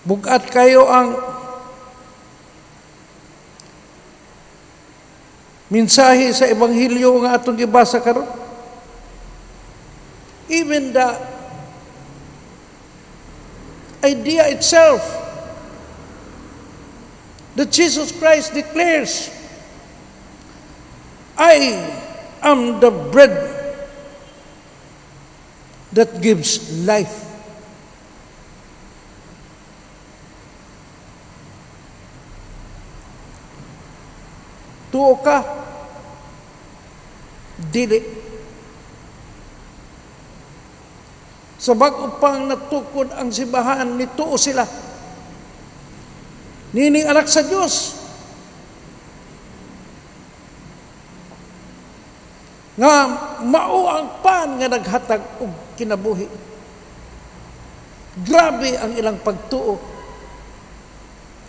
Bugat kayo ang mensahe sa Ebanghelyo nga atong gibasa karon. Even the idea itself that Jesus Christ declares, "I am the bread that gives life." Tuo ka, dili. Sa bag-o pang natukod ang simbahan, nituo sila. Nining anak sa Diyos nga mao ang pan nga naghatag og kinabuhi. Grabe ang ilang pagtuo.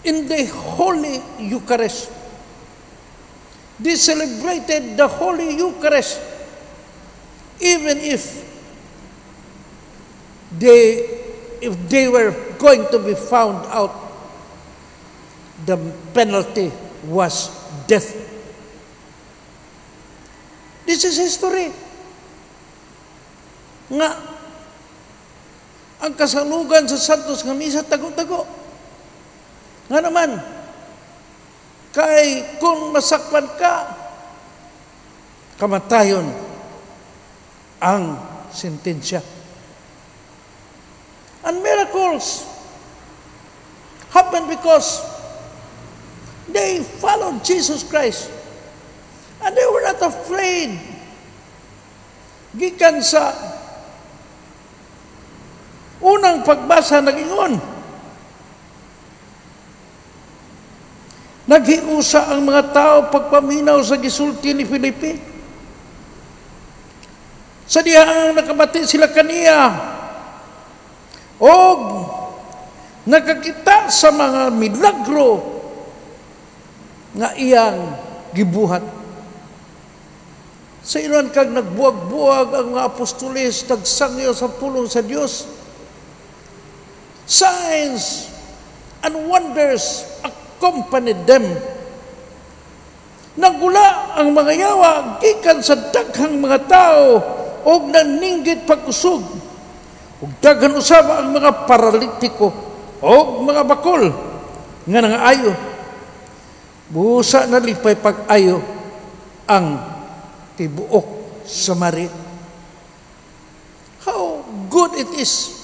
In the Holy Eucharist, they celebrated the Holy Eucharist even if they were going to be found out, the penalty was death. This is history. Nga ang kasalugan sa Santos nga Misa tago-tago. Nga naman, kay kung masakpan ka, kamatayon ang sentensya. And miracles happen because they followed Jesus Christ. And they were not afraid. Gikan sa unang pagbasa, nagingon, naghiusa ang mga tao pagpaminaw sa gisulti ni Felipe. Sa dihang nakabati sila kaniya og nakakita sa mga milagro nga iyang gibuhat. Sa ilan kag nagbuwag-buwag ang mga apostoles, nagsangyo sa pulong sa Dios. Signs and wonders accompanied them. Nagula ang mga yawa gikan sa daghang mga tao og naninggit pagkusog. Ug daghan usab ang mga paralitiko og mga bakol nga nangaayo. Busa nalipay pag-ayo ang tibuok Samaria. How good it is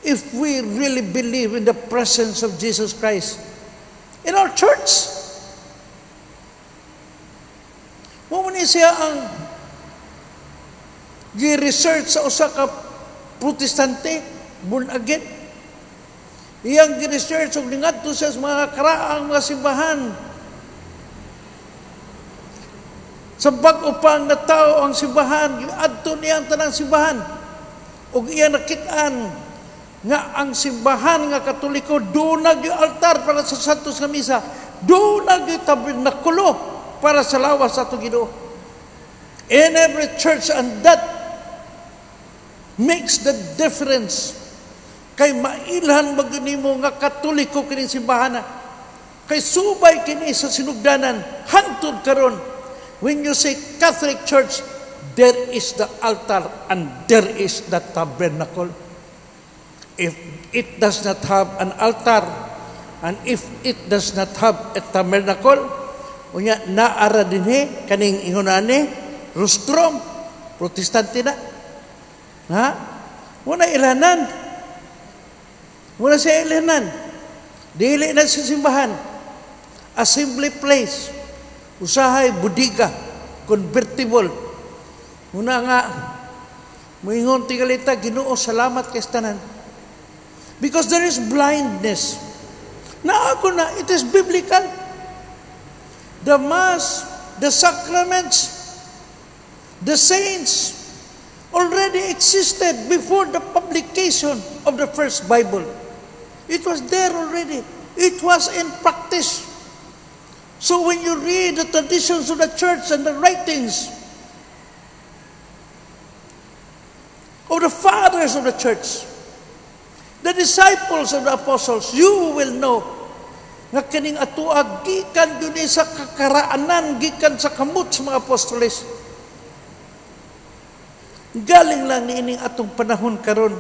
if we really believe in the presence of Jesus Christ in our church. Mao ni siya ang gi-research sa usa ka Protestante, born again. Iyang gi-research ug ningadto siya sa mga karaang mga simbahan. Sa bag-o pang natao ang simbahan, adto niya ang tanang simbahan. Ug iya nakit-an nga ang simbahan nga Katoliko duna gyud altar para sa Santos nga Misa, duna gyud tabernakulo para sa lawas sa atong Ginoo. In every church, and that makes the difference. Kay mailhan man gyud nimo nga Katoliko kini simbahan. Kay subay kini sa sinugdanan hangtod karon. When you say Catholic Church, there is the altar and there is the tabernacle. If it does not have an altar and if it does not have a tabernacle, unya naara dinhi kaning ingon ani rostrum, Protestante na. Ha? Muna ilanan. Muna siya ilanan. Dili na sa simbahan. Assembly place. Usahay bodega, convertible. Muna nga moingon tingalita, "Ginoo, salamat kay tanan." Because there is blindness. Na ako na, it is biblical. The Mass, the sacraments, the saints already existed before the publication of the first Bible. It was there already. It was in practice. So when you read the traditions of the church and the writings of the fathers of the church, The disciples of the apostles, you will know nga kining atoa gikan duni sa kakaraanan, gikan sa kamot sa mga apostoles. Galing lang niining atong panahon karon,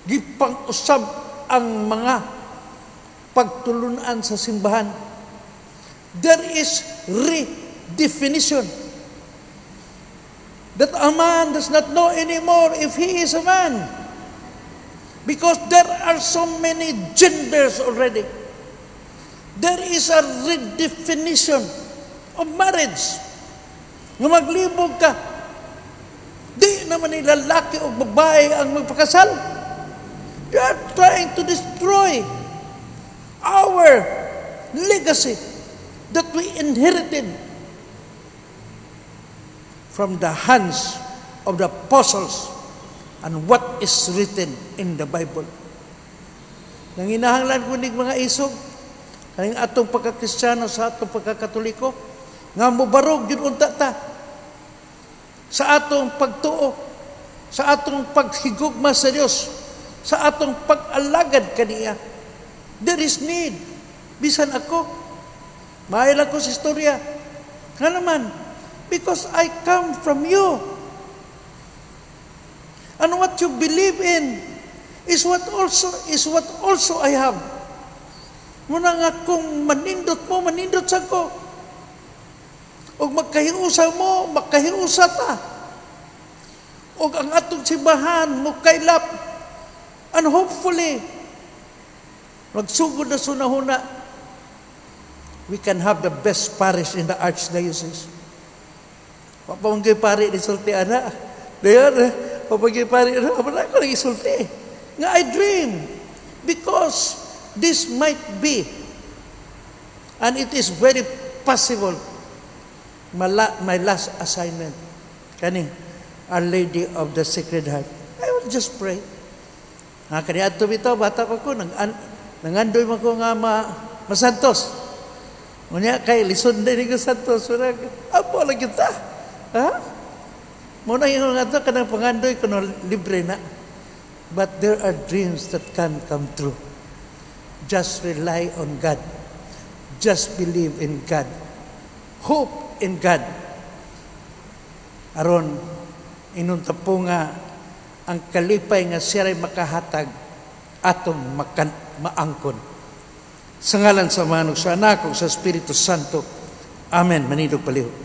gipang-usab ang mga pagtulunan sa simbahan. There is redefinition that a man does not know anymore if he is a man. Because there are so many genders already. There is a redefinition of marriage. Nga maglibog ka, di naman ni lalaki o babae ang magpakasal. They are trying to destroy our legacy that we inherited from the hands of the apostles and what is written in the Bible. Nanginahanglan ko nig mga isog, kaning atong pagkakristyano sa atong pagkakatoliko, nga mobarog gyud unta ta sa atong pagtuo, sa atong paghigugma sa Dios, sa atong pag-alagad kaniya. There is need. Bisan ako, mahal ako sa istorya. Nga naman, because I come from you. And what you believe in is what also I have. Muna nga kung manindot mo, manindot sa ko. O magkahiusa mo, magkahiusa ta. O ang atong simbahan, mo kaylap. And hopefully, magsugod na sunahuna, we can have the best parish in the Archdiocese. Wa pa man pari ni sulti ana. Dayon, wa pa pari ana, wala ko nang isulti. Nga I dream because this might be, and it is very possible, my last assignment kani Our Lady of the Sacred Heart. I will just pray. Ha, kani adto bitaw, bata pa ko, nang nangandoy man ko nga masantos. Unya kay lison din ko santos. Wala, apo lang kita. Ha? Muna yung nga to, kanang pangandoy kuno libre na. But there are dreams that can come true. Just rely on God. Just believe in God. Hope in God. Aron, inunta po nga ang kalipay nga siya ay makahatag atong maangkon. Sa ngalan sa Ama, sa Anak, sa Espiritu Santo. Amen. Manindog palihog.